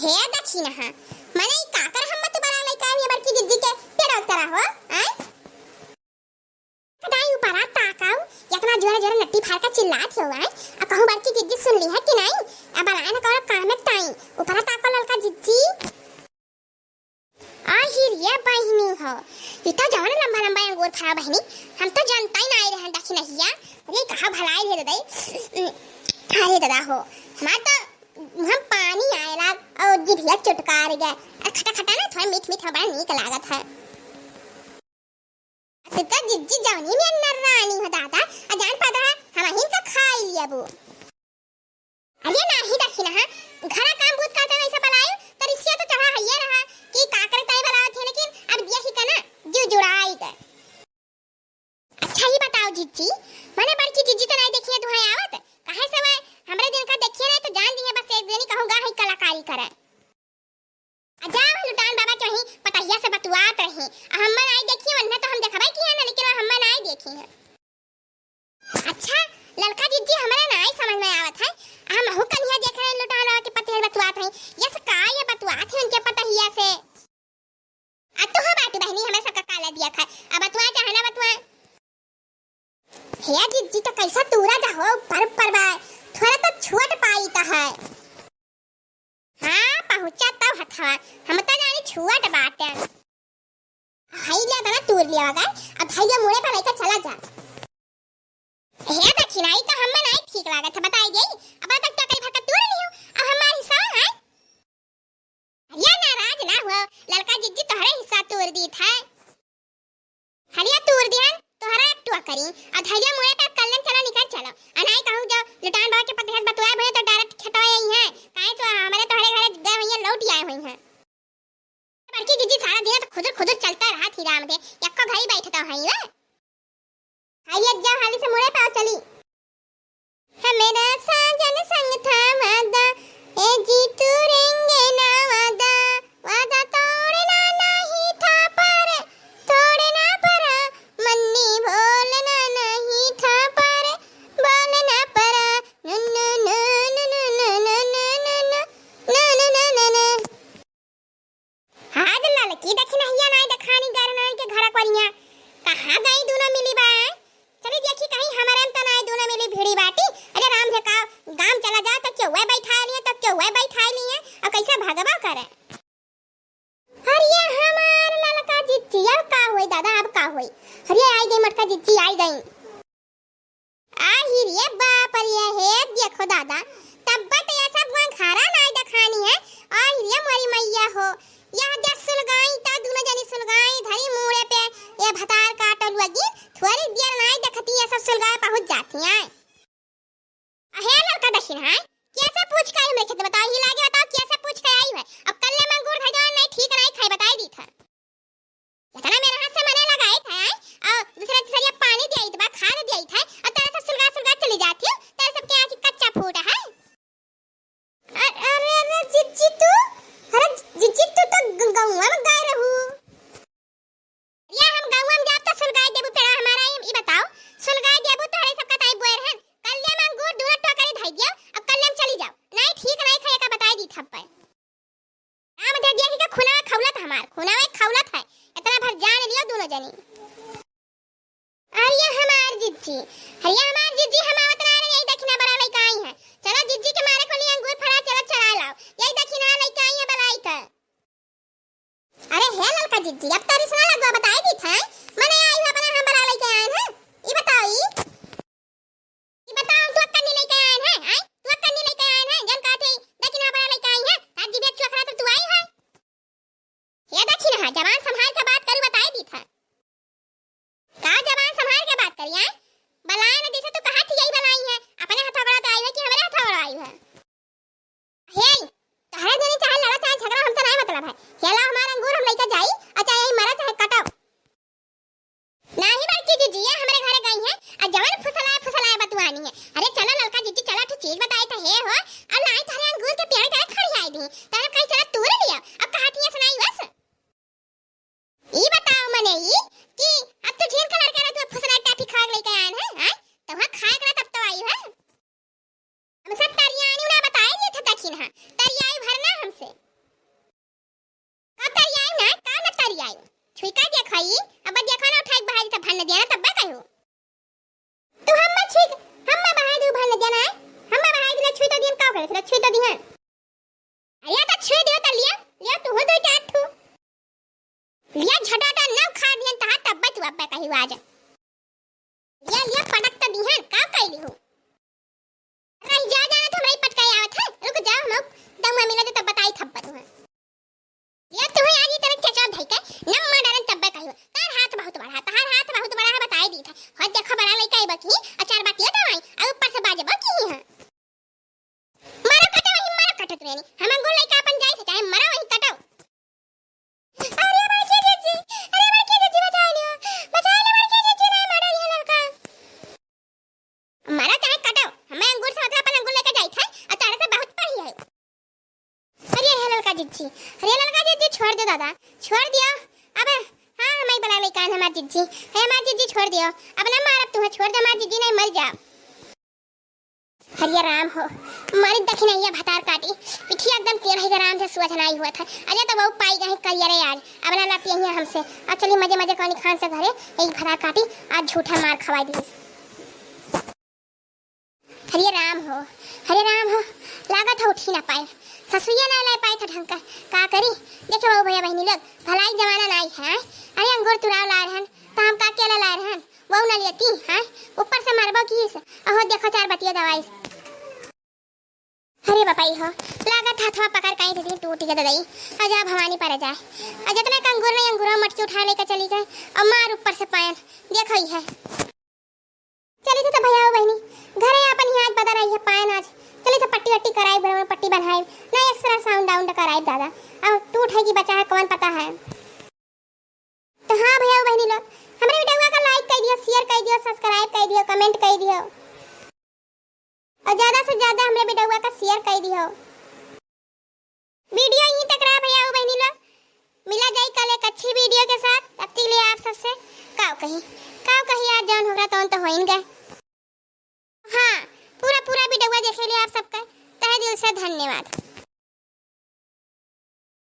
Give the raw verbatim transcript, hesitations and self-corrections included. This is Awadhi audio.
हे दखिनहा, मने ई काकर हम मत बड़ा लइका है, बड़की जिज्जी के पेड़ो तरह हो, आय? कदाई ऊपरा ताकाऊ, इतना जोरे जोरे नट्टी फाड़ के चिल्लात हो, आय? आ कहूँ बड़की जिज्जी सुन ली है कि नहीं? अब बलाए न करो काम में ताई, ऊपरा ताको ललका जिज्जी। आ हिरिया बहिनी हो, ई तो जवन लंबा लंबा अंगूर फरा बहिनी, हम तो जानता ही ना आए रहन दखिनहिया। अरे कहाँ भलाई रे ददाई, अरे दादा हो, हमार तो हम पानी आए लाग और जिभिया चुटकार गए। अरे खटा खटा ना, थोड़ा मीठ मीठ बड़ा नीक लागत है। तू तो जिज्जी जवनी में नर्रानी हो दादा, आ जान पदरा हमहिन का खाई लियबू। अरे नाही दखिनहा, घरा काम बूत का जब ऐसा बलायो, तो रिसिया तो चढ़ा हइये रहा कि का करे ताई बलावत है, लेकिन अब दिया ही का ना, जीव जुड़ाई गए। अच्छा, ई बताओ जिज्जी, मने बड़की जिज्जी तो नहीं देखिए दुहाई आवत, काहे से वह हमरे दिन का देखिए नहीं तो जान दिए बस एक दिन ही कहूँ गा है कलाकारी करे। आ जा वह लुटान बाबा के वहीं पतहिया से बतुआत रही, आ हम्मन आई देखिए वन्ना तो हम देखबे की है ना, लेकिन वह हम्मन आई देखी है। अच्छा, ललका जिज्जी हमरा ना आई समझ में आवत है, हम हु कन्हिया देख रहे लुटान बाबा के पतहिया से बतुआत रही, यस का ये बतुआत है उनके पतहिया से? आ तू हो बाटी बहनी, हमें सबका काला दिया खाए। अब बतुआ चाहे ना बतुआ। हे जिज्जी तो कैसा तूरा जा हो, ऊपर ऊपर बा। थोड़ा तो छुअट पाई तो है। हाँ, पहुँचा तब हथवा। हम तो जानी छुअट बाटे। हाई लिया था ना तूर लिया वगैरह। अब भाई ये मुड़े पर लेकर चला जा। हे दखिनाई तो हमें नहीं ठीक लागत है, बताई गई। अब तक तो कई भर का तूर लियो। अब हमार हिस्सा है। अरे नाराज ना हुआ, ललका जिज्जी तोहरे हिस्सा तोड़ दी था। हलिया तोड़ दिहन, तोहरा एक टुआ करी। आ धैर्य मुड़े पे कल्लन चला निकल चलो। अनाई कहूँ जो लुटान बाबा के पतहस बतुआ भये तो डायरेक्ट खेतवा यही है। काहे तो हमारे तोहरे घरे गए हुई हैं, लौट आए हुई हैं। बड़की जिज्जी सारा दिन तो खुदुर खुदुर चलता रहा थी राम दे, यक्को घरी बैठता है ये। आइए, अब जाओ, हाली से मुड़े पाओ चली। हमें ना साजन संग था वादा, ए जी तोड़ेंगे ना वादा, वादा तोड़ना नहीं था पर, तोड़ना पड़ा, मन्नी बोलना नहीं था पर, बोलना पड़ा, नु, नु, नु। आज ललकी दखिनहिया नाई देखानी गरनाई के घरा कोरिया। कहाँ गई दूनो मिली बा? चली देखी कहीं हमरे में तो नाई दूनो मिली भिड़ी बाटी। अरे राम झकाओ, गाम चला जाओ तो केहू बैठाए लिए, तो केहू बैठाए लिए, और कैसे भगवा करे। अरे हमार ललका जिज्जी, अब का होई दादा, अब का होई? अरे आई गई मोटका जिज्जी, आई गई। आही रे बाप रे, हे देखो दादा, तब बट ये सब वहाँ घरा नाई देखानी है। आही रे मोरी मैया हो, यह जब सुलगाई तो दूनो जनी सुलगाई धरी मूड़े पे, ये भतार काटल लगी, थोड़ी देर नाई देखती ये सब सुलगाए पहुँच जाती हैं। अहे ललका दखिनहा, कैसे पूछ के आई हमरे खेत बताओ, ही लागे बताओ कैसे पूछ के आई है। अब कल्ले मंगूर धजवान नहीं ठीक नहीं खाए बताई दी था। इतना मेरे हाथ से मने लगाई था, और दूसरा तीसरा पानी दिया था, खाद दिया था, और तेरा सब सुलगा सुलगा चली जाती हो, तेरे सबके यहाँ की कच्चा फूट है। अ-, अरे, अरे, जिज्जी तू, अरे, जिज्जी तू तो ग-, गौवा में गए रहू। या हम गौवा में जाब तो सुलगाई देबू पेड़ा हमारा, ई, ई बताओ, सुलगाई देबू तो हरे सबका ताई बोए रहन, कल्ले में अंगूर दूनो टोकरी धई दियो, अब कल्ले में चली जाओ, नहीं ठीक नहीं खाए का बताई दी थप्पड़। राम दे दिया कि का खुनावा खौलत हमार, खुनावा खौलत है। इतना भर जान लियो दूनो जनी। अरे हमार जिज्जी, अरे हमार जिज्जी, हम आवत ना रहे, यही दखिना बड़ा लइका आई है। चलो जिज्जी के मारे को लिए अंगूर फरा, चलो चरा लाओ। यही दखिना लइका आई है बलाई का। अरे हे ललका जिज्जी, अब तारी सुना लगवा बताई दी था। मने आई है अपना हम बड़ा लइका आए हैं। ई बताओ ई। ई बताओ, तू अक्कन नहीं लेके आए हैं, हैं? तू अक्कन नहीं लेके आए हैं, जन कहते, दखिना बड़ा लेके आई है, आज जीभे चोखरा तो तू आई है। हे दखिनहा, जबान संभाल के बात करू, बताई दी था। का जबान संभाल के बात करी, हैं? बलाए न जैसे तू कहा थी यही बलाई है, अपने हथौड़ा तो आई है कि हमरे हथौड़ा आई है? हे, तहरे जनी चाहे लड़ा चाहे झगड़ा, हमसे नहीं मतलब है। हेला हमार अंगूर हम लेके जाई, और चाहे यही मरा चाहे कटो। नाही बड़की जिज्जी, ये हमरे घरे गई है, और जवन फुसलाए फुसलाए बतुआनी है। अरे चलो ललका जिज्जी, चलो, एक चीज बताई तो हे हो, और लाई तहरे अंगूर के पेड़ के खड़ी आई दी, तहरे कहीं चला तूर लिया, अब कहा थी ये सुनाई बस। आज। या, या पटक त दिहन, का कइली हो? अरे जा, जाना तो हमरा ही पटकाई आवत है। रुक जाओ, हम दउआ मिला दे तब बताई थप्पड़ तुहैं। या तुहैं आज ई तरह चचा धई के नम्मा डालन तब्बे कहियो। तार हाथ बहुत बड़ा है, तार हाथ बहुत बड़ा है, बताई दी था। हो देखो बड़ा लइका आइबा की, अचार बातिया दवाई, और ऊपर से बाजबा की है। मारो कटो वही, मारो कटो तुरनी। हम अंगूर लइका अपन जाई से चाहे मरो वही कटो। अरे बड़की जिज्जी, अरे बड़की जिज्जी, बचाई लियो, बचाई लियो बड़की जिज्जी, नहीं मारो ये लड़का। मारो चाहे कटो, हमें अंगूर से मतलब अपन अंगूर लेके जाई थे, और तारे से बहुत पड़ी है। अरे हे ललका जिज्जी, अरे ललका जिज्जी, छोड़ दे दादा, छोड़ दियो। अब हाँ, हमारी बला लइका है हमार जिज्जी, हे हमार जिज्जी, छोड़ दियो। अब ना मारब तुहैं, छोड़ दे हमार जिज्जी, नहीं मर जा। हरिया राम हो, मारी दखिनहिया भतार काटी, पिठिया एकदम तेरही के राम से सुअझनाई हुआ था। अरे तो वो पाई गए करिया रे आज, अब ना लपिया हमसे। अब चली मजे मजे कौनी खान से घरे, यही भतार काटी, आज झूठा मार खवाई दी। हरे राम हो, हरे राम हो, लागत है उठी ना पाए, ससुइया ना ले पाए था ढंग का, का करी? देखे बहू भैया बहिनी लोग, भलाई जमाना नाई है। अरे अंगूर तुराव ला रहन, तो हम का केला ला रहन, वो ना लेती है। ऊपर से मरबो कीस, अहो देखो चार बतिया दवाई। अरे बपाई हो, लागत हथवा पकड़ कहीं दीदी टूट गया ददाई। अजा भवानी पर जाए, अजा इतना कंगूर नहीं अंगूरा मटकी उठा लेकर चली गए, और मार ऊपर से पायन। देखो ही है। चली थे तो भैया हो बहिनी, घरे अपन ही आज बदल रही है पायन आज। चली थे पट्टी वट्टी कराई, भरवा पट्टी बनाई, ना एक्सरा साउंड डाउन कराई दादा। अब टूट है कि बचा है कौन पता है। तो हाँ भैया हो बहिनी लोग, हमारे वीडियो का लाइक कर दियो, शेयर कर दियो, सब्सक्राइब कर दियो, कमेंट कर दियो, और ज्यादा से ज्यादा हमारे वीडियो का शेयर कर दियो। वीडियो यहीं तक रहा भैया हो बहिनी लोग, मिला जाए कल एक अच्छी वीडियो के साथ। तब तक के लिए आप सबसे काव कही, काव कही आज जौन हो रहा तौन तो होइन गए। हाँ, पूरा पूरा वीडियो देखे लिए आप सबका तहे दिल से धन्यवाद।